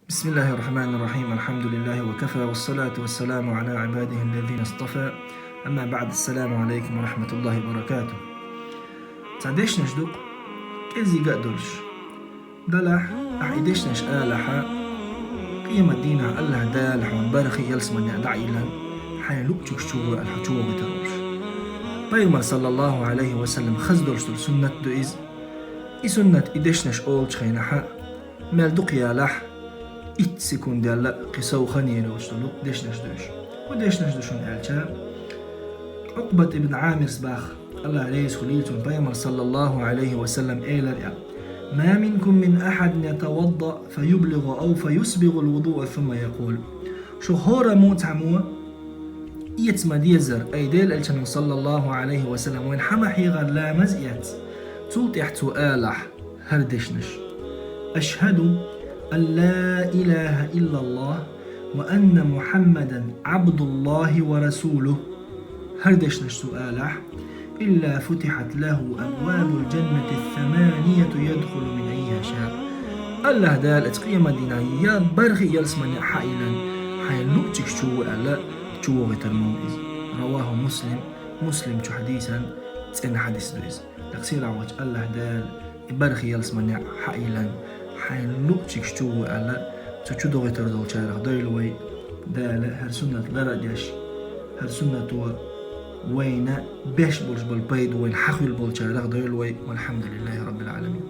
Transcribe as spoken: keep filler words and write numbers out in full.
بسم الله الرحمن الرحيم. الحمد لله وكفى، والصلاة والسلام على عباده الذين اصطفى. أما بعد، السلام عليكم ورحمة الله وبركاته. Цхьа дешнаш ду-кх, кӀезига а долуш. Делахь, ахь и дешнаш алахь, къемат дийнахь АллахӀ Дала хьуна бархӀ ялсамане дӀа а йиллина, хьайн луъучуьнга чу вуй аьлла, хьо чу вогӀуьйтур волуш. Пайхамар, саллаллаху Ӏалайхи ва саллам, хаза долуш долу суннат ду иза. И суннат, и дешнаш олучу хенахь, мел дукха ялахь, итт секунд яьлла а кхин сов хан йийр йолуш долу дешнаш ду уьш. ХӀун дешнаш ду шуна аьлча, Ӏукъбат ибн Ӏамирс боху, АллахӀ реза хуьлийла цунна, Пайхамар, саллаллаху Ӏалайхи ва саллам, элира аьлла: «ما منكم من أحد يتوضأ فيبلغ أو فيسبغ الوضوء ثم يقول». Шух хӀораммо цхьаммо эца ма дезара, ай Делан Элчано, саллаллаху Ӏалайхи ва саллам, вайна хьан ма хьехара ламаз эцна, цул тӀаьхьа цо алахь хӀара дешнаш: «أشهد أن لا إله إلا الله وأن محمدا عبد الله ورسوله». ХӀара дешнаш цо алахь: «إلا فتحت له أبواب الجنة الثمانية يدخل من أيها شاء». АллахӀ Дала оцу къемат дийнахь я бархӀ ялсамане хьа а йиллина, хьайн луъучуьнга чу вуй аьлла, чу вогӀуьйтур ма ву иза. رواه مسلم. Муслима чу хьадийсина цӀена хьадис ду иза. ТӀаккха сийлахь волчу АллахӀ Дала и бархӀ ялсамане хьа а йиллина, хьайн луъучуьнга чу вуй аьлла, цу чу догӀуьйтур долчарах дойла вай. Дала хӀара суннат лар а деш, хӀара суннато вайна беш болуш болу пайда вайна хьан хуьлу болчарах дойла вай. والحمد لله رب العالمين.